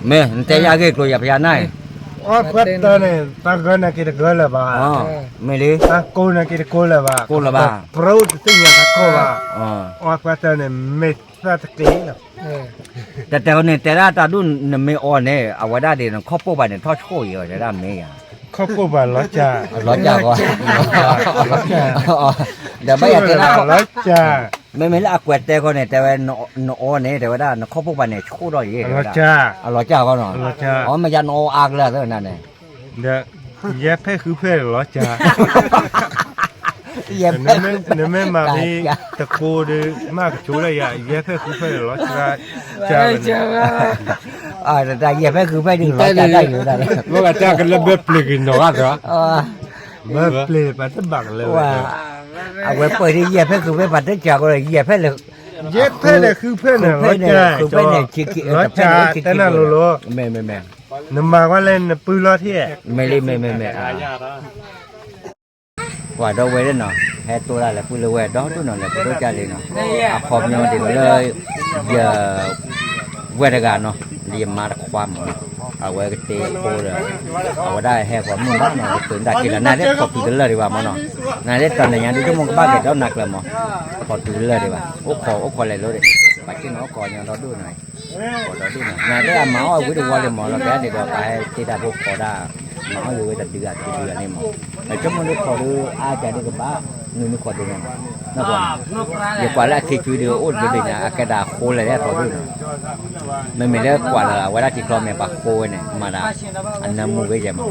မ့ၢ်နတဲယၤအဂ့ၢ်ကျိၤယၤဖယါနၢ်, အီၣ်ပှဲၤတၢ်န့ၣ် တၢ်ဂၢၢ်နာ်က့တဂၢၢ်လၢၤဘၣ်, မ့ၢ်လံ, တၢ်ကိၢ်နာ်က့တကိၢ်လၢၤဘၣ်, ကိၢ်လၢၤဘၣ်, ပြၢတသ့ၣ်ညါတၢ်ကိၢ်ဘၣ်, အီၣ်ပှဲၤတၢ်န့ၣ် မ့ၢ်သၢတက့ၢ်လီၤ. တတဲဃီန့ၣ် တဲဒၣ်တၢ်ဒူၣ်နမ့ၢ်အီန့ၣ် အဝဲဒၣ်ဒ်နခီၣ်ပိၢ်ဘၣ်န့ၣ် ထီၣ်ဆှိၣ်အံၤအီၤ တဲဒၣ်မ့ၢ်ယၤ, ခီၣ်ပိၢ်ဘၣ်လီၤစၢ်, လီၤစၢ်ဃီ, ဒီးဘၣ်ယၤတဲဒၣ်လီၤစၢ်, မ့မ့ၢ်လၢအကွဲးတဲဃီန့ၣ် တဲဝဲ နအီန့ၣ် တဲဝဲဒၣ် နခီၣ်ပိၢ်ဘၣ်န့ၣ် ဆှိၣ်ထီၣ်အံၤ အလီၤစၢ်ဃီနီၤ, အီမ့ၢ်ယါနအီအါကလၢာ်သၢနၤန့ၣ်, ဒီး ယဲၢ်ဖဲၣ်ဃုဖဲၣ်လီၤစၢ်, ယဲၢ်ဖဲၣ်ဃုဖဲၣ်, နမ့ၢ်မၤမ့ၢ် တကိးဒီး မ့ၢ်ကဆိလၢယၤ ယဲၢ်ဖဲၣ်ဃုဖဲၣ်လီၤစၢ်, တၢ်ယဲၢ်ဖဲၣ်ဃုဖဲၣ်ဒ်လီၤစၢ်တၢ်ယိၤဒၣ်လဲၣ်, ဘၣ်ကတၢၢ်ကလၢဘၢပျ့ၤက့ၤနီၤဂၤသၢ, ဘၢပျ့ၤပှၤတဘၣ်ကလၢဝဲ, အဝဲပၢၢ်ဒ်ယဲၢ်ဖဲၣ်ဃုဖဲၣ်ပှၤတကးကီးဒီး ယဲၢ်ဖဲၣ်လၢ ယဲၢ်ဖဲၣ်န့ၣ် ဃုဖဲၣ်န့ၣ် ဃုဖဲၣ်န့ၣ် လီၤစၢ်, လီၤစၢ်, တဲနၤလိၤလိၤ, မ့ၢ်မ့ၢ်မ့ၢ်, နမၤကွၢ်လၢနပုၢ်လီၤထံၣ်, မ့ၢ်လံမ့ၢ်မ့ၢ်မ့ၢ်, ပှၤဒီဝဲၢ်န့ၣ်နီၤ, ဟဲတိၢ်ဒၣ်လဲာ်ပုၢ်လၢဝဲၢ်ဒီဒူၣ်နီၤ လဲၤပဒိၣ်ကၢ်လံနီၤ, အခီပညီဒ်သိးလၢ ယ ဝဲၢ်တဂၤနီၤ, လၢယမါတခွါမးနီၤ, အဝဲကတ့ဖိဒီး အဝဲဒၣ်ဟဲဃီၤမုၢ်နီၤနီၤ ကပၢၤဒၣ်က့ၤလီၤ နၤသ့ၣ်ခီၣ်တုၤတလၢာ်ဒံးဘၣ်မးနီၤ, နၤသ့ၣ်တၢ်နညါဒုးတမ့ၢ်ကဘၣ်က့ၤဒီးနၤကျၢၤမး, ခီၣ်တုၤတလၢာ်ဒံးဘၣ် အိၣ်ခိးအိၣ်ခိးလဲၤလိၤဒံး, ပှၤက့ၤနီၤအိၣ်ခိးညီဒီဒူၣ်နီၤ, ဒီဒူၣ်နီၤ နၤသ့ၣ်အမၤအီၣ်ဝံၤတဝီလံမး လီၤကဲဒ်သိးပှၤဟဲတ့တၢ်ဖိခိးဒၣ်, မၤအီၣ်ယဝဲတဒုဂၤတဒုဂၤန့ၣ်မး, နဆိကမိၣ်လၢခိးဒုးအါကဒုးကဘၣ်, နုၤနုၤခိးဒုးန့ၣ်မး, ယကွၢ်လၢအခ့ကွံဒုးအိၣ်တဘ့ၣ်ညါ အကဲဒၣ်ဃိလဲၣ်လၢအသိးဒုးနီၤ, မ့မ့ၢ်လၢကွၢ်လၢအဝဲဒၣ်ထံချီမ့ၢ်ပှၤဃိဝဲန့ၣ် မၤဒၣ်, အနၢမူဂ့ၤယဲၢ်မး,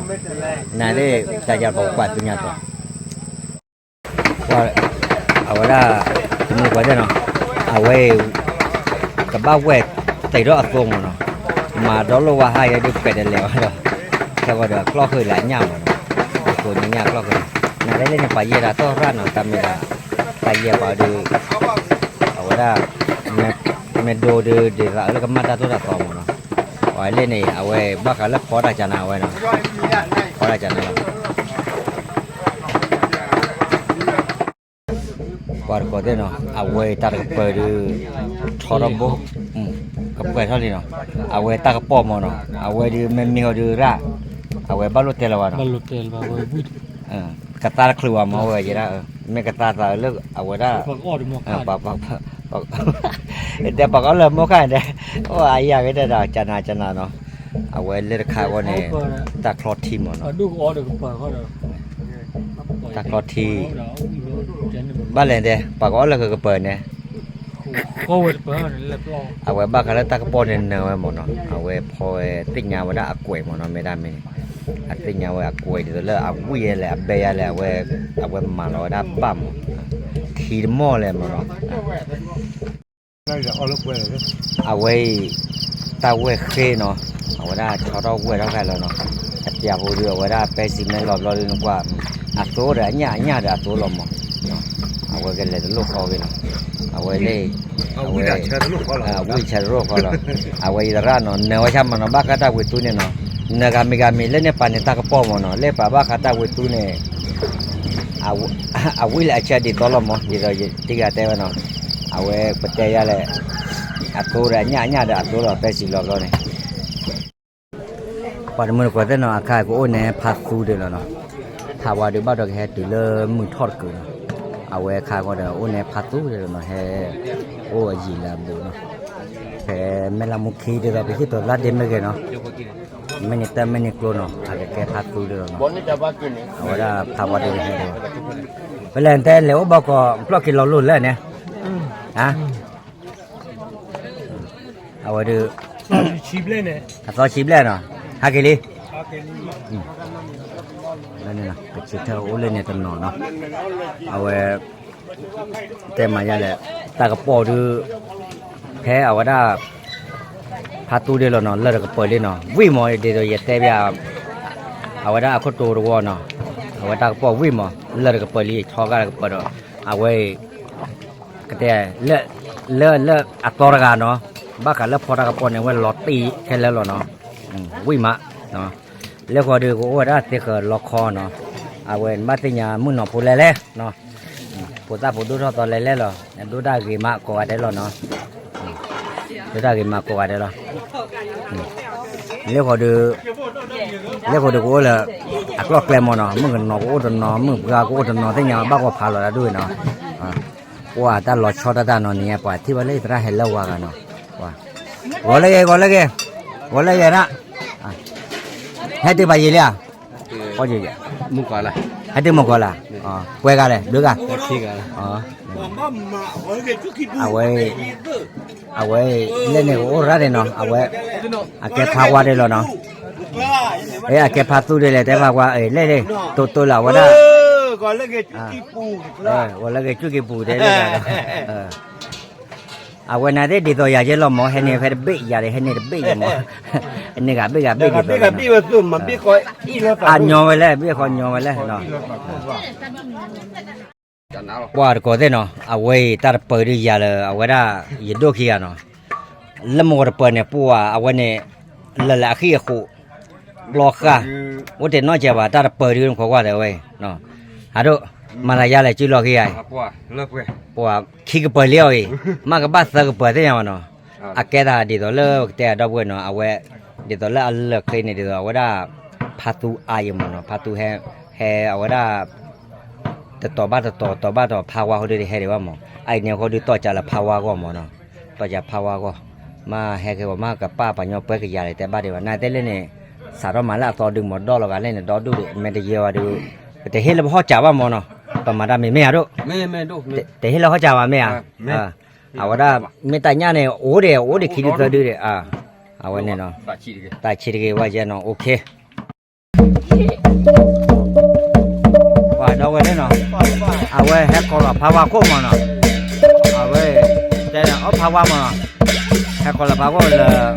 နၤသ့ၣ် တၢ်ယၤပကွၢ်သ့ၣ်ညါသိး အဝဲဒၣ် တမုၢ်ပှၤသ့ၣ်နီၤ, အဝဲ ကဘၣ်ဝဲၢ်တ့ၢ်ထီၣ်အသိမးနီၤ, မၤဒီလိၣ်ဝဲဟါယဲဒုးပှဲၤတလဲၤဝဲဒီး, ခဲဂီၤဒီးကျီၢ်ဃုာ်လၢအညၣ်မးနီၤ, အသိညါညၣ်ကျီၢ်ဃုာ်, နၤသ့ၣ်လၢန့ၣ် ပှၤယဲၢ်တၢ်တီၢ်ရၣ်နီၤ တၢ်မ့ၢ်ဒၣ်, တၢ်ယဲၢ်ပှၤဒုး, အဝဲဒၣ် မ့ၢ်ဒိဒုး ဒ်သိးလၢကမၣ်တၢ်သိၣ်တၢ်သီမးနီၤ, ပှၤလၢန့ၣ် အဝဲဘၣ်ဃးလၢဖီတၢ်ကၢနၤဝဲနီၤ, ဖီတၢ်ကၢနၤလီၤ ပှၤတကိးသ့ၣ်နီၤ အဝဲတၢ်တကပၤဒုး ထီထီၣ်ဘိ, ကပၤထီၣ်လံနီၤ, အဝဲတၢ်ကပီၢ်မးနီၤ အဝဲဒုးမ့မ့ၢ်အီၤဒုးရၣ်, အဝဲဘၣ်လိၣ်တဲလီၤဝဲနီၤ, ကသါတချုးဝဲမးဝဲယဲဒၣ်, မ့ၢ်ကသါသးလၢအဝဲဒၣ်, တဲပှၤကအိၣ်လၢမိၢ်ခါန့ၣ်, အိၣ်အယၤဂ့ၤတဲဒီး ကၢနၤကၢနၤနီၤ, အဝဲလၢတခါအဂီၢ်န့ၣ်, တၢ်ချီထံမးနီၤ တၢ်ချီထံ, ဘၣ်လဲၣ်တဲ ပှၤကအီၣ်လၢကကပၤန့ၣ်, အဝဲဘၣ်ဃးလၢတၢ်ကပီၢ်န့ၣ်နၢၤဝဲမးနီၤ အဝဲဖီဝဲသ့ၣ်ညါဝဲဒၣ်အကွဲးမးနီၤ မ့ၢ်ဒၣ်မ့ၢ်န့ၣ်, အသ့ၣ်ညါဝဲအကွဲးဒ်သိးလၢအဝံၣ်ယဲလဲၣ် အဘဲယဲလဲၣ် အဝဲမၤလီၤဝဲဒၣ်ဘၣ်မး, ထံတမီၢ်လဲၣ်မးနီၤ အဝဲအံၤ, တၢ်ဝဲၢ်ဃ့နီၤ, အဝဲဒၣ်ဆီထီၣ်ဝဲၢ်ထီၣ်ခါလီၤနီၤ, အပျးဖိဒုး အဝဲဒၣ်ပဲစံးမ့ၢ်လီၤဘျီဒုး နကွၢ်, အသိဒီးအညၣ် အညၣ်ဒီးအသိလီၤမး, အဝဲကလဲၤတလိၣ်ဃီဂ့ၤနီၤ, အဝဲလဲၣ်, အဝဲ, ဝံၣ်ဆၢတလိၣ်ဃီလီၤ, အဝဲယသရၣ်နီၤ နၢၤဝဲဆၣ်မးနီၤ ဘၣ်ဃးတၢ်ဝံၤသူန့ၣ်နီၤ, နၢၤဂၤမံၤဂၤမံၤ လၢန့ၣ်ပာ်န့ၣ်တၢ်ကပီၢ်မးနီၤ လၢပာ်ဘၣ်ဃးတၢ်ဝံၤသူန့ၣ် အဝံၣ်လၢအဆၢဒ်သိးလီၤမး ဒ်သိးယတံၤဂၤတဲဝဲနီၤ, အဝဲပတဲယၤလဲၣ်, အသိဒီးအညၣ် အညၣ်ဒီးအသိလီၤ ပဲစံးလီၤဘျီန့ၣ်, ပှၤတမုၢ်တကိးသ့ၣ်နီၤ အခါကအိၣ်န့ၣ်ဖါသူဒၢးလီၤနီၤ, ဖါဝါဒုးဘၣ်ဒီးကဟဲတုၤလၢမုၢ်ထီၣ်တကုာ်နီၤ, အဝဲအခါဃီဒီးအိၣ်န့ၣ်ဖါသူဒၢးလီၤနီၤ ဟဲ, အိၣ်အယံာ်လၢအဘူးနီၤ, ဖဲမဲၢ်လၢမူခံဒ်သိးပဟံၣ်သိးလၢဒ့မ့ၢ်ဂ့ၤနီၤ မ့ၢ်န့ၣ်တၢ်မ့ၢ်န့ၣ်ကျိနီၤ အကကဲဖါသူဒၢးလီၤနီၤ, အဝဲဒၣ်ဖါဝါဒုးကဟဲဒီး, ပလဲၣ်တဲလဲၤအိၣ်ဘၣ်ကီး ဖျီၣ်က့ၤလီၤလိၢ်လဲၣ်န့ၣ်, အဝဲဒုး, အသီဆံဘျဲၣ်နီၤ, ဟးက့ၤလံ, ကဆံးထၢၣ်အိၣ်လၢန့ၣ်တနီၤနီၤ, အဝဲ တဲမၤယါလဲၣ်, တၢ်ကပီၢ်ဒုး, ဖဲအဝဲဒၣ်, ဖါသူဒၢးလီၤနီၤ လၢၢ်တကပၤလံနီၤ ဝံၣ်မး ဒ်သိးယတဲဘၣ်, အဝဲဒၣ်အခိၣ်တိတဝီနီၤ, အဝဲတၢ်ကပီၢ်ဝံၣ်မး လၢၢ်တကပၤလံ ဆီဂၢၢ်တကပၤဒီး, အဝဲအံၤ, ကတဲ, လၢ, လၢအသီတဂၤနီၤ, ဘၣ်ဃးလၢဖီတၢ်ကပီၢ်န့ၣ် အဝဲလီၤတံၢ်ခဲလၢာ်လီၤနီၤ, ဝံၣ်မး လၢဃီဒုးကအိၣ်ဝဲဒၣ်သ့ဃၢၤလီခီနီၤ, အဝဲဘၣ်သ့ၣ်ညါမုၢ်နီၤဖိလဲၣ်လဲၣ်, ဖိသၣ်ဖိဒိၣ်ထီၣ်သီလဲၣ်လဲၣ်လီၤ, ဒိၣ်တၢ်ဂ့ၤမးကိးဂၤဒဲးလီၤနီၤ, ဒိၣ်တၢ်ဂ့ၤမးကိးဂၤဒဲးလီၤ, လၢဃီဒုး, လၢဃီဒုးကအိၣ်လၢ အကျီၢ်ကျဲမၢ်နီၤ, မုၣ်ကနီၤကအိၣ်တနီၤ မုၣ်ပှၢ်ကအိၣ်တနီၤ သ့ၣ်ညါဘၣ်ဂီၢ်ဖးလီၤတၢ်ဒိၣ်နီၤ, အိၣ်အတၢ်လီၤဆီတၢ်တၢ်နီၤ နံၤညါပှၤထံၣ်ဘၣ်လၢသရၣ်ဟဲလၢဝါဂၤနီၤ, ဂီၤလၢဂ့ၤ ဂီၤလၢဂ့ၤ, ဂီၤလၢဂ့ၤနၤ, ဟဲတုၤပှၤယံာ်လံဧါ, ဟဲတုၤမုၢ်ကီၤလၢ်, ပှဲၤဂၤလဲၣ် ဒုးဂၤ, အဝဲ အဝဲ လၢန့ၣ်ကအိၣ်ရၣ်န့ၣ်နီၤ အဝဲ အကဲဖးကွၢ်ဒ်လီၤနီၤ, အကဲဖးသူဒ်လဲၣ် တဲဖးကွၢ် လဲၣ်လဲၣ် တိတိလၢအဝဲဒၣ်, ဂီၤလၢဂ့ၤ ကွံက့ၤပူၤတဲလၢ, အဝဲန့ၣ်သ့ၣ်ဒ်သိးယၤကဲလီၤမၢ် ဟဲန့ၣ်ဖဲတဘ့ၣ်ယၤဒီး ဟဲန့ၣ်တဘ့ၣ်ယၤမၢ်, န့ၢ်ဂၤဘ့ၣ်ဂၤဘ့ၣ်ဒ်သိး, အညီဝဲလဲၣ် ဘ့ၣ်ဃီညီဝဲလဲၣ်, ပှၤတကိးသ့ၣ်နီၤ အဝဲအံၤတၢ်တပၢၤဒုးယၤလၢ အဝဲဒၣ် ယဒိၣ်ခံဂၤနီၤ, လၢမုၢ်ဂီၤတပၢၤန့ၣ် ပှၤအဝဲန့ၣ် လၢာ်လၢအဃံအဃိး ပျီဃာ်, အိၣ်တ့ၢ်နီၢ်ကဲဘၣ် တၢ်တပၢၤဒုးနခိးကွၢ်ဒီးဝဲအံၤ, အဒိၣ်, မၤသးယါလဲၣ် စုလီၤဃံဂၤအံၤ, ပှၤခံကပၢၤလံအီၤအံၤ, မ့ၢ်ကဘၣ်သၢကပၢၤသ့ၣ်ညါဘၣ်နီၤ, အကဲသးဒ်သိးလၢပကတဲအဒီပုၢ်ဝဲၢ်နီၤ အဝဲ, ဒ်သိးလၢအလၢာ်ချ့န့ၣ် ဒ်သိးအဝဲဒၣ်, ဖါသူအါယံာ်မၢ်နီၤ ဖါသူဟဲ, ဟဲအဝဲဒၣ် တတီၤဘၣ်တတီၤ တီၤဘၣ်တီၤ ဖးဝါဃီဒုးတဟဲဒံးဘၣ်မၢ်, အအံၤန့ၣ်ဃီဒုးတီၢ်ကးလၢဖးဝါဂီၢ်မၢ်နီၤ, တီၢ်ကးဖးဝါဂီၢ်, မ့ၢ်ဟဲက့ၤဝဲမ့ၢ်ကပၣ်ပှၤညီပှဲၤကယၤလဲၣ် တဲဘၣ်ဒံးဘၣ် နာ်တဲလၢန့ၣ်, စးထီၣ်မၤလၢအသီဒုးမၢ်ဒီလီၤဂာ်လဲၣ်န့ၣ် ဒီဒူၣ်ဒံး မ့ၢ်တယဲၢ်ဝဲဒုး, ပတဟ့ၣ်လၢပဟီၣ်ကးဘၣ်မၢ်နီၤ, ပမၤတၢ်မံၤမ့ၢ်ဧါဒိၣ်, တဟ့ၣ်လၢဟီၣ်ကးဘၣ်မ့ၢ်ဧါ, အဝဲဒၣ်, မ့ၢ်တၢ်ညၣ်န့ၣ် အိၣ်ဒံး အိၣ်ဒံးခံဒုသၢဒုဒံး, အဝဲန့ၣ်နီၤ, တၢ်ဆံးတဂ့ၤဝဲယဲနီၤ OK ပှၤဒီဝဲၢ်န့ၣ်နီၤ, အဝဲဟဲခီလီၤဖးဝါခိၣ်မၢ်နီၤ, အဝဲ, တဲအီၣ်ဖးဝါမၢ်နီၤ, ဟဲခီလီၤဖးခိၣ်လၢ,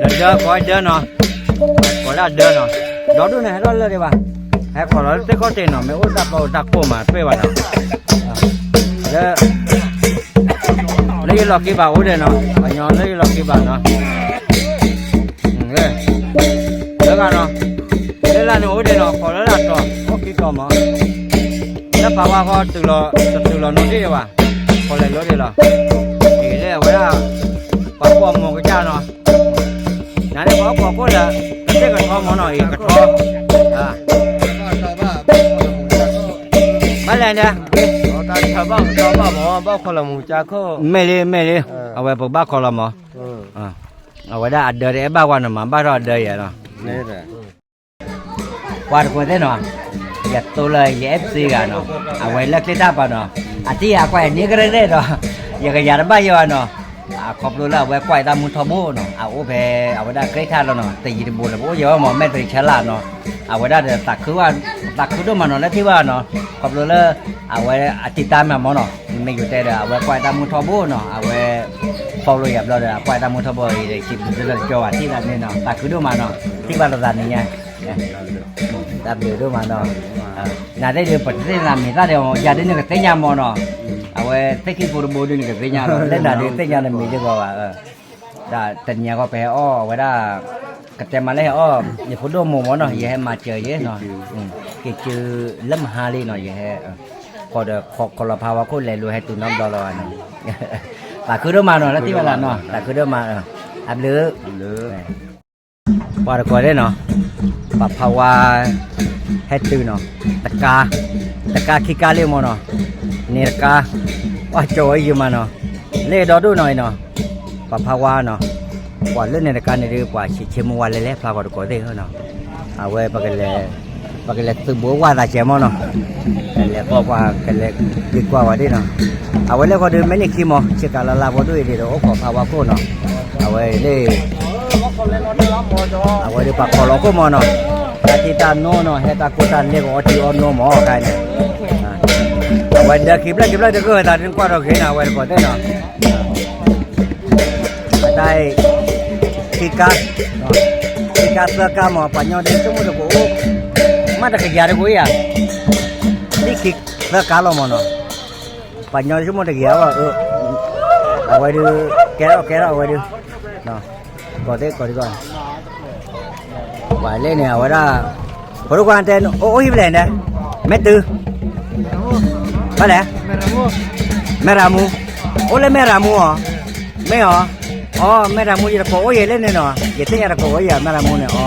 လၢဒၢကီဒၢနီၤ, ကီဒၣ်ဒၢနီၤ, ဒီဒူၣ်န့ၣ်ဟဲထီၣ်လၢဒံးဘၣ်, ဟဲခီလီၤလၢသ့ၣ်ခီၣ်တ့ၢ်နီၤ မ့ၢ်အိၣ်တၢ်ပီတၢ်ခိၣ်မးတပ့ၢ်ဘၣ်နီၤ, လၢ လၢယလီၤက့ၤဘၣ်အိၣ်ဒံးနီၤ ပှၤညီလၢယလီၤက့ၤဘၣ်နီၤ, လၢဂၤနီၤ, လၢလၢန့ၣ်အိၣ်ဒံးနီၤ ခီလၢလၢတီၤ အိၣ်ခံတီၤမး, လၢပာ်ဝါဃီတုၤလီၤ တတုၤလီၤနီၤဒံးဘၣ်, ခီလဲၤလိဒံးလီၤ, အံၤလၢအဝဲဒၣ်, ပှၤကိးမီၤကစၢ်နီၤ, နၤန့ၣ်ပှၤကိးခိၣ်လၢ, ကသ့ၣ်ကထီမီၤနီၤ အံၤကထီ, ဘၣ်လဲၣ်န့ၣ် မ့ၢ်လံ မ့ၢ်လံ, အဝဲပကဘၣ်ခီလီၤမး, အဝဲဒၣ်အဒၢတအဲၣ်ဘၣ်ဝဲနီၤ မၤဘၣ်ထီၣ်အဒၢယဲနီၤ, ပှၤတကိးသ့ၣ်နီၤ, ယတိလၢယ FC ဂၤနီၤ, အဝဲလၢကျ့တၢ်ပၤနီၤ, အထံၣ်အကွၢ်န့ၣ်ကရဲၣ်ရဲၣ်ဒီး, ယကယၤတဘၣ်ယဲဘၣ်နီၤ, အခီဖျိလၢအဝဲကွၢ်တၢ်မူထီဘိနီၤ အအိၣ်ဖဲအဝဲဒၣ်ကျ့ထၣ်လီၤနီၤ တယံၤတဘူးလၢပအိၣ်ယဲဘၣ်မး မဲၣ်တရံးဆဲလၢနီၤ, အဝဲဒၣ်ဒီးသးခုဘၣ်, သးခုဒိၣ်မးနီၤ လၢထံၣ်ဘၣ်နီၤ, ခီဖျိလၢ, အဝဲအတံၤတၢ်မးမးနီၤ မ့ၢ်ယိၤတဲဒီး အဝဲကွၢ်တၢ်မူထီဘိနီၤ အဝဲ, follow ယၤဘျီဒီး အကွၢ်တၢ်မူထီဘိအံၤဒီး စံးဘျုးလၢကၠီဝဲထံၣ်သးန့ၣ်နီၤ သးခုဒိၣ်မးနီၤ ထံၣ်ဘၣ်လိာ်သးန့ၣ်ညါ, တၢ်ဘျုးဒိၣ်မးနီၤ, နၤသ့ၣ်ဒီး ပတသ့ၣ်ညါမံၤသၣ်ဒီး ယၤဒ်န့ၣ်ကသ့ၣ်ညါမးနီၤ, အဝဲသ့ၣ်ခံဖိတဘိဒ်န့ၣ်ကသ့ၣ်ညါလီၤ လၢနၤဒ်သ့ၣ်ညါနမံၤဒ်ကီးဘၣ်, တနံၤအံၤဃီပဟဲအီၣ်အဝဲဒၣ်, ကတဲမးလၢဟဲအီၣ်, ယဖိဒိၣ်မိၢ်မးနီၤ ယဟဲမၤစၢၤယဲနီၤ, က့ၤစၢၤလၢမဟါလံနီၤ ယဟဲ, ဃီဒီးခီလီၤဖးဝါခိၣ်လဲၤလိၤဟဲတုၤနီတဘျီလီၤဘၣ်နီၤ, သးခုဒိၣ်မးနီၤ လၢထံၣ်ဝဲလၢနီၤ သးခုဒိၣ်မး, အဘျုး ပှၤတကိးသ့ၣ်နီၤ, ပှၤဖးဝါ, ဟဲတုၤနီၤ, တကါ, တကါခံကါလံမးနီၤ, န့ၣ်တကါ, ပှၤကၠီၤဝဲယုာ်မးနီၤ, လၢဒီဒူၣ်နီၤအံၤနီၤ, ပှၤဖးဝါနီၤ, ပှၤလၢန့ၣ်တကါန့ၣ်ဒုး ပှၤဆံးဆံးမူဝါလဲၤလဲၤဖျါဃီတကိးသ့ၣ်နီၤ, အဝဲ ပကလဲၤသုးဘူးဝၢ်သးစဲးမးနီၤ, လဲၤပှၤကလဲၤက့ၤကွၢ်ဝဲဒၣ်နီၤ, အဝဲလၢဃီဒုး မ့ၢ်န့ၢ်ခံမး ဆ့ကၤလၢ်လၢ်ဖိဒိၣ်အံၤဒ်သိး အိၣ်ခိးဖးဝါခိၣ်နီၤ, အဝဲလၢ အဝဲဒၣ်ပှၤခီလီၤခိၣ်မးနီၤ, တၢ်ထံၣ်တၢ်နိနီၤ ဟဲတၢ်ကိၢ်တၢ်လဲၢ် ကအီထံအီနိမးအခါန့ၣ်, အဝဲဒၣ်ခံဖျၢၣ်ခံဖျၢၣ်တကၢၢ်သးဒ်ကွၢ်ထီၣ်က့ၤနီၤ အဝဲတကိးသ့ၣ်နီၤ, အတၢ်, ခံကါ, ခံကါသၢကါမး ပှၤညီဒ်ဆိကမိၣ်တကိးအိၣ်, မ့ၢ်တကယၤတကိးဧါ, ဒ်ခံသၢကါလီၤမးနီၤ, ပှၤညီဒ်ဆိကမိၣ်တကယၤဘၣ်, အဝဲဒုး, ကဲထီၣ်ကဲထီၣ်အဝဲဒုး ကိးသ့ၣ်ကိးဒံးကီး, ပှၤလၢန့ၣ် အဝဲဒၣ်, ဖိဒိၣ်ခွါတဲ အိၣ်အိၣ်ဟံၣ်ဖဲလဲၣ်န့ၣ်, မ့ၢ်တုၤ, ဖဲလဲၣ်, မဲၢ်ရၤမူ, အိၣ်လၢမဲၢ်ရၤမူအီၤ, မ့ၢ်အီၤ, အီ မဲၢ်တၢ်မူ ယတကိးအိၣ်ယဲၢ်လၢန့ၣ်နီၤ, ယသ့ၣ်ညါတကိးအိၣ်ယဲၢ် မဲၢ်တၢ်မူန့ၣ် အီ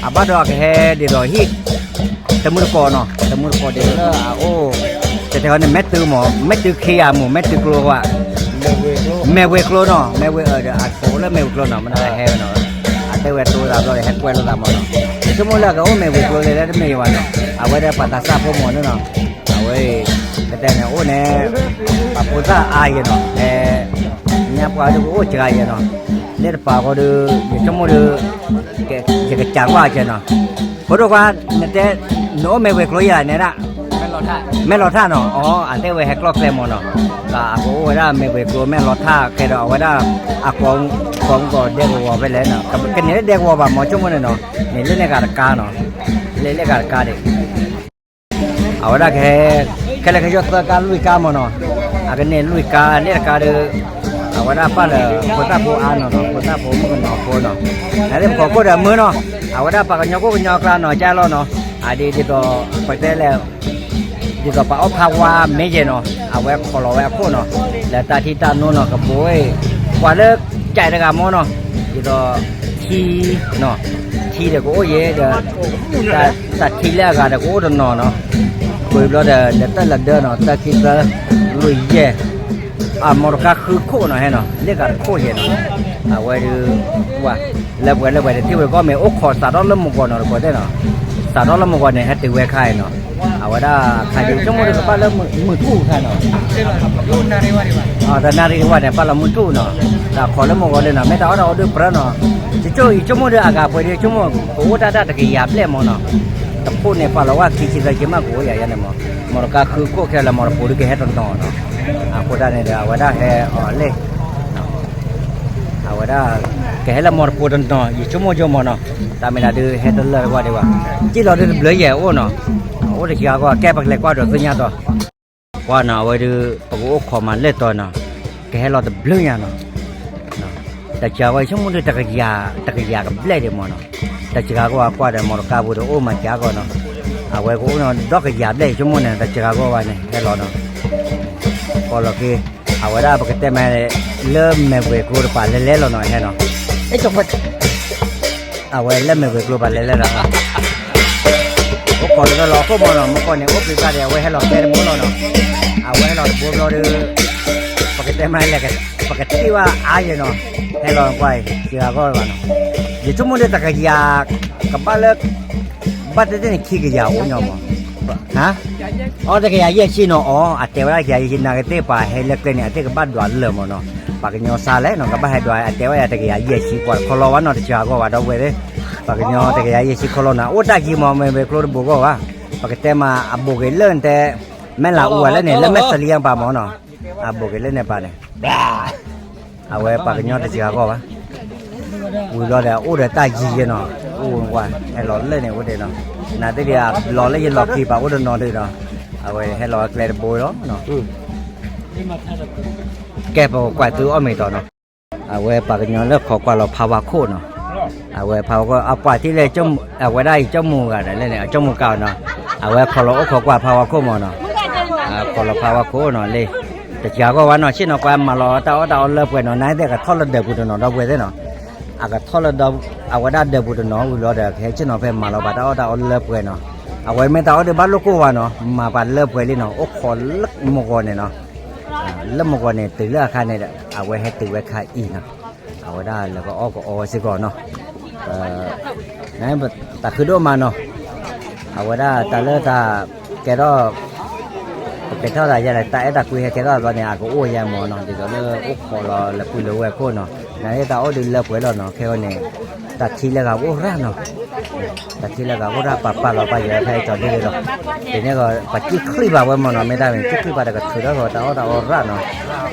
အဘၣ်ဒီးအကဟဲဒ်သိးဟံၣ် တမုၢ်တကိးနီၤ, တမုၢ်တကိးဒ်သိးလၢအအိၣ် တဲတဲဟီန့ၣ် မဲၢ်တုၤမး မဲၢ်တုၤခ့ယၤမး မဲၢ်တုၤကျိဝဲ မဲၢ်ဝ့ၤကျိနီၤ, မဲၢ်ဝ့ၤအၢဒီး အကိးလၢမဲၢ်ဝ့ၤကျိနီၤ, မ့ၢ်နဟဲနီၤ, အတဲဝဲတိၤသးဘျီဒီး ဟဲကွဲးလိာ်သးမးနီၤ, ယဆိကမိၣ်လၢအကအိၣ်မဲၢ်ဝ့ၤကျိလၢ လၢတမ့ၢ်ယဘၣ်နီၤ, အဝဲဒၣ်ပှၤသးစၢ်ဖိမးန့ၣ်နီၤ, အဝဲ ကတဲန့ၣ်အိၣ်န့ၣ် ပှၤဖိသၣ်အါယဲၢ်နီၤ, ဟဲ ညါပှၤဒုးကအိၣ်စှၤယဲၢ်နီၤ, လၢတပာ်ဃီဒီး ယဆိကမိၣ်ဒီး ယကစးကွၢ်ကဲနီၤ, ဖိဒိၣ်ခွါ နတဲ နအိၣ်မဲၢ်ဝ့ၤကျိယၤန့ၣ်ဒၣ်, မဲၢ်လီၤထၣ်နီၤ, အီ အတဲဝဲဟဲကျီၢ်ကျဲမးနီၤ, အကအိၣ်ဝဲဒၣ်မဲၢ်ဝ့ၤကျိမဲၢ်လီၤထၣ်ကဲဒီး အဝဲဒၣ် အကိး ကိးမုၢ်ကိးဒဲကဝီၤဖဲလဲၣ်နီၤ, ကန့ၢ်လၢဒဲကဝီၤဘၣ်မး ဆိကမိၣ်န့ၣ်နီၤ, န့ၢ်လၢန့ၣ်ဂၤတကါနီၤ, လၢလၢဂၤတကါဒံး အဝဲဒၣ်ကဟဲ ခဲလၢာ်ခဲဆ့သၢကါလွံၢ်ကါမးနီၤ, အကန့ၢ်လွံၢ်ကါလၢတကါဒီး အဝဲဒၣ်ပာ်လၢ ဖိသၣ်ဖိအါနီၤနီၤ, ဖိသၣ်ဖိမုၣ်ကနီၤဖိနီၤ, နသ့ၣ်ပခိးခိၣ်ဒီးမုၢ်နီၤ, အဝဲဒၣ်ပှၤကညီခိၣ်ကညီကျါနီၤ ကၢ်လီၤနီၤ, အဒ်ဒ်သိး ပတဲလဲၣ် ဒ်သိးပှၤအီၣ်ဖးဝါမ့ၢ်ယဲၢ်နီၤ, အဝဲခိးလီၤဝဲအခိၣ်နီၤ, လၢတၢ်ထံတၢ်နိနီၤ ကပိၤ ပှၤလၢ ကၠဲးတဂၤမးနီၤ, ဒ်သိး ထံ နီၤ, ထံဒီးကအိၣ်ယဲၢ်ဒီး တၢ်ထံလၢအဂၤဒီးကအိၣ်တနီၤနီၤ, ကွံာ်ဘျီဒီး လၢတၢ်လၢဒၢနီၤ တၢ်ခံသၢ လွံၢ်ယဲၢ် အမီတကါဃုခိၣ်နီၤ ဟဲနီၤ လၢဂၤတခိၣ်ယဲၢ်နီၤ, အဝဲဒုး လၢပှဲၤလၢပှဲၤတထံၣ်ဝဲကီၢ်မ့ၢ်အိၣ်ခိးစးထီၣ်လၢမုၢ်ဂီၤနီၤ တကိးသ့ၣ်နီၤ, စးထီၣ်လၢမုၢ်ဂီၤန့ၣ် ဟဲတုၤဝဲခါအံၤနီၤ, အဝဲဒၣ်ခါဒုး ဆိကမိၣ်ဒီးကဘၣ်လၢမုၢ်ထူၣ်ခါနီၤ တနၣ်ရံၣ်ဝဲန့ၣ် ပာ်လီၤမုၢ်ထူၣ်နီၤ, တၢ်ခိးလၢမုၢ်ဂီၤလံနီၤ, မ့ၢ်တၢ်အီၣ်တၢ်အီဒုးပြၢနီၤ, ယဆိကမိၣ်ဒီးအဂၤပှဲၤဒီး ယဆိကမိၣ် ကအိၣ်တၢ်တၢ်တကယၤဘျဲၣ်မးနီၤ, တခိၣ်န့ၣ် ပာ်လီၤဝဲခံဆံသၢဆံမး ကအိၣ်ယၤယါန့ၣ်မး, မီတကါဃုခိၣ်ခဲလၢာ် မီတပူၤဒုးကဟဲတနီၤနီၤ, အဃိတၢ်န့ၣ်ဒီး အဝဲဒၣ်ဟဲအီၤလဲၣ် အဝဲဒၣ် ကဟဲလၢမီတပူၤတနီၤ ယဆိကမိၣ်ဆိကမိၣ်နီၤ, တၢ်မ့ၢ်တၢ်ဒုးဟဲတလၢာ်တဝၢ်ဒံးဘၣ်, စံၣ်လီၤဒုးတဘျုးယဲၢ်အိၣ်နီၤ, အိၣ်တစှၤဂီၢ် ကဲပကလဲၤကွၢ်ဒီးသ့ၣ်ညါတီၤ, ကွၢ်နီၤ အဝဲဒုး ပကအိၣ်ခိးမးလၢတီၤနီၤ, ကဟဲလီၤတဘျုးညါနီၤ, တစှၤဂီၢ် ယဆိကမိၣ်ဒုး တကယၤကဘျဲၣ်ဒံးမးနီၤ, တစှၤဂီၢ်အကွၢ်ဒီး မီတကါပူၤဒီးအိၣ်မးစှၤဂီၢ်နီၤ, အဝဲကအိၣ်နီၤ ဒီကယၤဘျဲၣ် ယဆိကမိၣ်န့ၣ် တစှၤဂီၢ်ဘၣ်န့ၣ် ဟဲလီၤနီၤ ကီၢ်လီၤက့ၤ, အဝဲဒၣ်ပကတဲမး လၢမဲၢ်ဝ့ၤကျိတပၤလဲၤလဲၣ်လီၤနီၤ ဟဲနီၤ, အဝဲလၢမဲၢ်ဝ့ၤကျိပၤလဲၤလဲၣ်လီၤ, အိၣ်ခိးလၢလီၤခိၣ်မးနီၤ, မုၢ်ကီၢ်န့ၣ် အိၣ်ပျံၤဖျါဒီး အဝဲဟဲလီၤကျဲတဘိလီၤနီၤ, အဝဲဟဲလီၤတဘိဘျီဒီး ပကတဲမးလဲၣ်, ပကထံၣ်ဘၣ်အါယဲၢ်နီၤ, ဟဲလီၤကွၢ်အံၤ စှၤဂီၢ်ဘၣ်နီၤ, ယဆိကမိၣ်လၢတကယၤ ကဘၣ်လၢ ဘၣ်တဲတဲန့ၣ် ခံကယၤအိၣ်ညီမး, အီ တကယၤယဲၢ်ဆံနီၤ, အီ အတဲဝဲဒၣ်တကယၤယဲၢ်ဆံ နာ်က့သ့ၣ်ပှၤဟဲလၢကျဲန့ၣ် အသ့ၣ်ကဘၣ်ဒွးလၢာ်မးနီၤ, ပှၤကညီစါလဲၣ်နီၤ ကဘၣ်ဟဲဒွး အတဲဝဲယၤတကယၤယဲၢ်ဆံ ပှၤတခီလီၤဘၣ်နီၤ တစှၤဂီၢ်ဘၣ်ဒီပုၢ်ဝဲၢ်သ့ၣ်, ပှၤကညီတကယၤယဲၢ်ဆံခီလီၤနီၤ အိၣ်တၢ်ယံၤမး မဲၢ်ဝ့ၤကျိတဘိဂီၢ်ဘၣ်, ပကတဲမးအဘူးက့ၤလၢနတဲ မဲၢ်လးအူဝဲလၢန့ၣ် လၢမဲၢ်စလံယါပၤမးနီၤ, အဘူးက့ၤလၢန့ၣ်ပၤန့ၣ် အဝဲပှၤကညီတစှၤဂီၢ်ဘၣ်, ဝံၤဘျီဒီး အိၣ်ဒီးတၢ်ယံၤယဲၢ်နီၤ, အိၣ်ဝဲကွၢ် ဟဲလီၤလၢန့ၣ်အိၣ်ဒံးနီၤ, နာ်သ့ၣ်ဒံး အလီၤလၢယလီၢ်ခံပၤအိၣ်တနီၤဒံးနီၤ, အဝဲဟဲလီၤကျဲတဘိလီၤ, ကဲပကကွၢ်သုအီၣ်မ့ၤတီၤနီၤ, အဝဲပှၤကညီလၢခိးကွၢ်လီၤဖးဝါခိၣ်နီၤ, အဝဲဖးဝါခိၣ် အပှၤထံၣ်လၢ အဝဲဒၣ်အံၤကၠီမူၤဂၤဒီးလၢန့ၣ် အကၠီမူၤကၤနီၤ, အဝဲခိးလီၤအိၣ်ခိးကွၢ်ဖးဝါခိၣ်မးနီၤ, ခိးလီၤဖးဝါခိၣ်နီၤလံ, တစှၤဂီၢ်ဘၣ်နီၤ, ဆ့ၣ်နီၤကွၢ်မၤလီၤတၢ်အီၣ်တၢ်အီလၢပှဲၤနီၤ, နာ်သ့ၣ် အကထီၣ်လၢဒၢးပူၤတနီၤဒီပုၢ်ဝဲၢ်သ့ၣ်နီၤ, အကထီၣ်လၢ အဝဲဒၣ်ဒၢးပူၤတနီၤဝံၤလီၤဒီး ကဟဲဆ့ၣ်နီၤဖဲ မၤလီၤဘၣ်တၢ်အီၣ်တၢ်အီလၢပှဲၤနီၤ, အဝဲမ့ၢ်တၢ်အီၣ်ဒုးဘၣ်လိၣ်ကိၢ်ဝဲနီၤ, မၤပှၤလၢပှဲၤလံနီၤ, အိၣ်ခိးလၢမုၢ်ဂီၤန့ၣ်နီၤ, လၢမုၢ်ဂီၤန့ၣ် တုၤလၢအခါန့ၣ်ဒီး အဝဲဟဲတုၤဝဲခါအံၤနီၤ, အဝဲဒၣ်လၢကအီၣ်ကအီဝဲစ့ၢ်ကီးနီၤ, တၢ်ခုဒိၣ်မးနီၤ, အဝဲဒၣ်တၢ်လၢတၢ် ကဲထီၣ် ပကဲထီၣ်သးယဲလၢ တၢ်အဲၣ်တၢ်ကွံဟဲကဲထီၣ်ဘျီန့ၣ် အကအိၣ်ယဲမးနီၤ, ဒ်သိးလၢအိၣ်ခိးလီၤလၢပှၤလၢဝဲၢ်ခိၣ်နီၤ, နာ်သ့ၣ်တၢ်အီၣ်ဒုးလၢပှဲၤလီၤနီၤ, ခဲအံၤန့ၣ် တၢ်ထံလၢဂၤအိၣ်ရၣ်နီၤ, တၢ်ထံလၢဂၤအိၣ်ရၣ် ပာ်ပာ်လီၤပာ်ယဲဖဲကၠီၤဒ့လီၤ, ဒ်န့ၣ်ဂီၤ ပှၤစံၣ်ချံၣ်ဘၣ်ဝဲမးနီၤ, မ့ၢ်တၢ်မ့ၢ်စံၣ်ချံၣ်ဘၣ်ဒီးကထုးထီၣ်ဂီၤတၢ်အီၣ်တၢ်အီရၣ်နီၤ,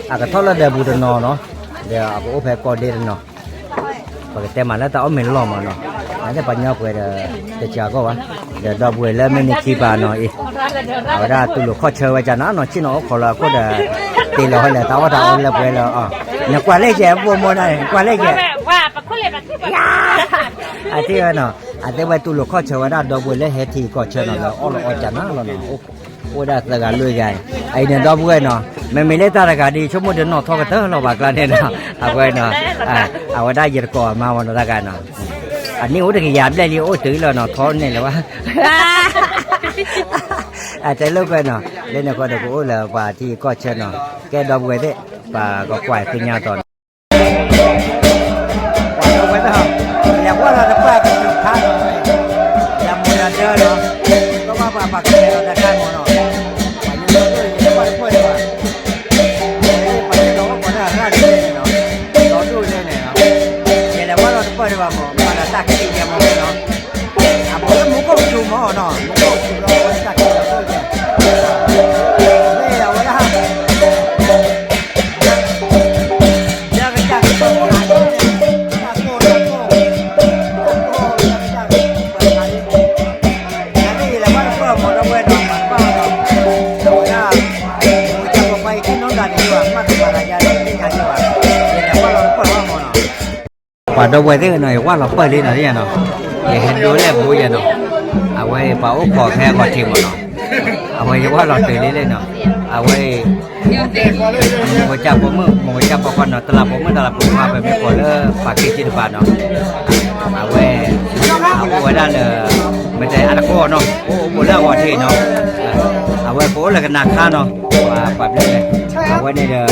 အကထီၣ်လၢဒၢးပူၤတနီၤနီၤ, ဒီးအကအိၣ်ဖဲကီၢ်ဒ့တနီၤ ပကတဲမးလၢတၢ်အီၣ်မ့ၢ်လီၤမးနီၤ, နာ်သ့ၣ်ပှၤကညီပှဲၤဒီး တစှၤဂီၢ်ဘၣ်, ဒီးဒီပုၢ်ဝဲၢ်လၢမ့ၢ်နံၣ်ခံပၤနီၤအံၤ, အဝဲဒၣ်တူၢ်လိာ်ခီၣ်ဆၢဝဲကၢ်နီၤ, နီၢ်ဆ့ၣ်နီၤအိၣ်ခိးလီၤအခိၣ်ဒီး တ့လီၤဝဲလၢတၢ်အီၣ်တၢ်အီလၢပှဲၤလီၤ, နကွၢ်လဲၣ်ကဲ ပိာ်မီၤန့ၣ် နကွၢ်လဲၣ်ကဲ, အထံၣ်ဝဲနီၤ, တဲဝဲတူၢ်လိာ်ခီၣ်ဆၢဝဲဒၣ်ဒီပုၢ်ဝဲၢ်လၢဟဲထံကီၢ်ဆၢနီၤ လၢအီၣ်လီၤအီၣ်ကၢ်နၤလီၤနီၤ, အိၣ်ဝဲဒၣ်သၢဂၤလွံၢ်ဂၤအံၤ, အံၤန့ၣ်ဒီပုၢ်ဝဲၢ်နီၤ, မ့မ့ၢ်လၢတၢ်တဂၤဒီး ဆိကမိၣ်တနီၣ်ထီကတၢၢ်လီၤဘၣ်ကျါန့ၣ်နီၤ, အဝဲနီၤ, အဝဲဒၣ်ယတကိးအမါဝဲနီၤတၢ်ဂၤနီၤ, အနံၣ်အိၣ်တကယၤဘျဲၣ်လံအိၣ်တုၤလီၤနီၤ ထီန့ၣ်လၢၤဘၣ် အတဲလိာ်ကွဲနီၤ, လၢန့ၣ်ဃီဒီးကအိၣ်လၢပှၤထံကီၢ်ဆၢနီၤ, ကဲဒီပုၢ်ဝဲၢ်သ့ၣ်, ပှၤကကွၢ်သ့ၣ်ညါတီၤနီၤ ဝဲဒၣ်, လဲၤဝဲလီၤတပှၢ်ကစူၤခါနီၤ, ယမူယဒၢနီၤ, ကဘၣ်ပှၤပှၤကလဲၤလီၤတခါမီၤနီၤ, ပှၤညိၣ်တပှၢ်တပှၢ်တပှၢ်, ပှၤလၢပှၤကလဲၤလီၤဝဲပှၤလၢအရၣ်ဒ်န့ၣ်နီၤ, ဒီးဒိၣ်လဲၣ်န့ၣ်နီၤ, ယလဲၤဝဲလီၤတပှၢ်တပှၢ်မီၤ ပှၤလၢတၢ်ခံးယဲမီၤနီၤ, အဘူးလၢမူခိၣ်ကစူၤမီၤနီၤ, မူခိၣ်ကစူၤလီၤဝဲတၢ်ခံးလီၤဒိၣ်လဲၣ်, မ့ၢ်အဝဲဒၣ် ပှၤဒီပုၢ်ဝဲၢ်သ့ၣ်နီၤ ယဝၢ်လီၤပၢၢ်လံနီၤနီၤ, ယဟဲဒိလၢပူၤယဲနီၤ, အဝဲပှၤအိၣ်ခိးဖဲအဂီၢ်ထံးမီၤနီၤ, အဝဲယဝၢ်လီၤတုၤလံလၢနီၤ, အဝဲ မုၢ်ကစၢ်ပိာ်မုၣ် မုၢ်ကစၢ်ပိာ်ခွါနီၤ တလးပိာ်မုၣ်တလးပိာ်ခွါ ပမ့ၢ်ကိးလၢပှၤက့ၤက့တပၤနီၤ, အဝဲ အအိၣ်ဝဲဒၣ်လၢ မ့ၢ်တဲအတကိးနီၤ အိၣ်အိၣ်ဘူးလၢအဂီၢ်ထံးနီၤ, အဝဲကအိၣ်လၢကနၤခါနီၤ, ပှၤပှၤဘျဲၣ်န့ၣ် အဝဲန့ၣ်ဒီး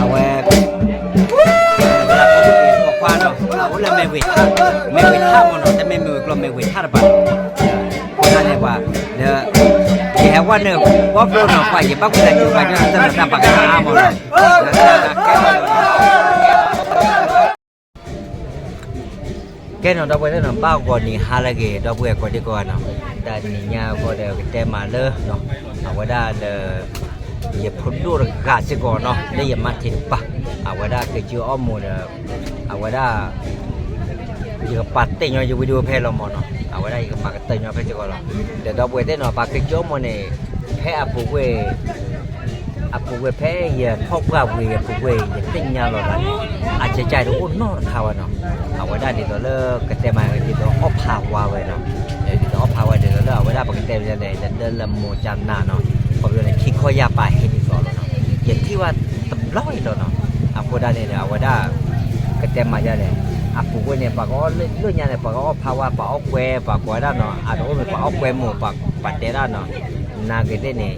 အဝဲ ပိာ်ခွါနီၤ အအိၣ်လၢမ့ၢ်ဝ့ၤထါ မ့ၢ်ဝ့ၤထါမီၤနီၤ တမ့ၢ်မ့ၢ်ဝ့ၤကျိာ် မ့ၢ်ဝ့ၤထါတပၤ အဃိသတးန့ၣ်ပှၤ ဒီး ယဟဲဝဲန့ၣ် ဘီဖျိနီၤ ပှၤယဘၣ်ကွၢ်လၢကၠိဘၣ်ညီ တၢ်လီၤတၢ်ပာ်ကမၣ်အါမီၤနီၤ ကဲနီၤ ဒီပုၢ်ဝဲၢ်သ့ၣ်နီၤ ဘၣ်ဂီၤနံၤဟါလၢအဂ့ၤ ဒီပုၢ်ဝဲၢ်ကိးဒံကိးဂၤနီၤ, တနံၤညါအဃိဒီး ကတဲမၤလၢ အဝဲဒၣ်လၢ ယဖိဒိၣ်တဂၤစ့ၢ်ကီးနီၤ လၢယမါထံးတပၤ အဝဲဒၣ်က့ၤကၠိအီၣ်မူးဒီး အဝဲဒၣ် ယကပာ်တ့ၢ်ညီယဝံၤဒိၣ်ဖဲလီၤမီၤနီၤ အဝဲဒၣ်ယကပာ်ကတၢၢ်ညီဖဲစ့ၢ်ကီးလီၤ. ဒီးဒီပုၢ်ဝဲၢ်သ့ၣ်နီၤ ပှၤက့ၤကၠိအီၣ်မူးန့ၣ် ဖဲအပူၤကွံာ် အပူၤကွံာ်ဖဲယထီၣ်ပှၢ်ဝံၤအပူၤကွံာ် ယသ့ၣ်ညါလီၤသးန့ၣ် အကကၢ်တအိၣ်နီတခါဝဲနီၤ. အဝဲဒၣ်ဒ်သိးလၢကတဲမး ဒ်သိးအီၣ်ဖးဝါဝဲနီၤ. ဒ်သိးအီၣ်ဖးဝဲဒ်သိးလၢအဝဲဒၣ်ပကတဲန့ၣ် လၢလၢမူၤကနၤနီၤ ခီဖျိန့ၣ် ခံခီယၢ်ပာ်ဟဲဒ်သိးလီၤနီၤ. ယထံၣ်ဝဲတဘျီအံၤလီၤနီၤ. အဃိဒၣ်န့ၣ်ဒီး အဝဲဒၣ် ကတဲမးယါန့ၣ် အပူၤကွံာ်န့ၣ် ပှၤကအီၣ်လၢညါန့ၣ် ပှၤကအီၣ်ဖးဝါ ပှၤအီၣ်ကွဲ ပှၤကိးဝဲဒၣ်နီၤ အတအိၣ်မ့ၢ်ပှၤအီၣ်ကွဲမူး ပှၤတဲဒၣ်နီၤ နာ်က့ၤသ့ၣ်န့ၣ်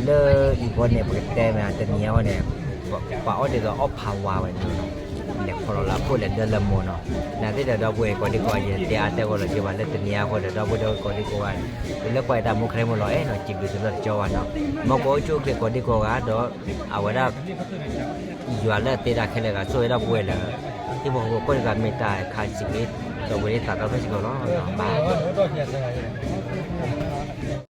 လၢအံၤဃီန့ၣ် ပကတဲမးတနံၤအံၤဃီန့ၣ် ပှၤအီၣ်ဒ်သိးအီၣ်ဖးဝါဝဲန့ၣ်နီၤ လဲၤခီလီၤလၢအခိၣ်လဲၤဒၢလၢမူၤနီၤ. နာ်သ့ၣ်ဒီးဒီပုၢ်ဝဲၢ်ကိးဒံကိးဂၤ ယတဲအါတဲဂီၢ်လီၤက့ၤဘၣ်လၢတနံၤအံၤဃီဒီး ဒီပုၢ်ဝဲၢ်ကိးဒံကိးဂၤ လၢကွၢ်ယတၢ်မူခရံာ်မူလီၤအဲၣ်နီၤ စံးဘျုးတလၢတကၠီဘၣ်နီၤ. မ်ကအိၣ်ဆူၣ်အိၣ်ချ့ကိးဒံကိးဂၤဒီး အဝဲဒၣ် ယွၤလၢအတ့တၢ်ခဲလၢာ်ဂၤ ဆိၣ်ဂ့ၤဒီပုၢ်ဝဲၢ်လၢ ဟံၣ်ဖိဃီဖိကိးဒံကိးဂၤ မ့ၢ်တၢ်ခါဆံးက့ ဒီပုၢ်ဝဲၢ်သးသီဖဲစ့ၢ်ကီးလီၤ. ဘၣ်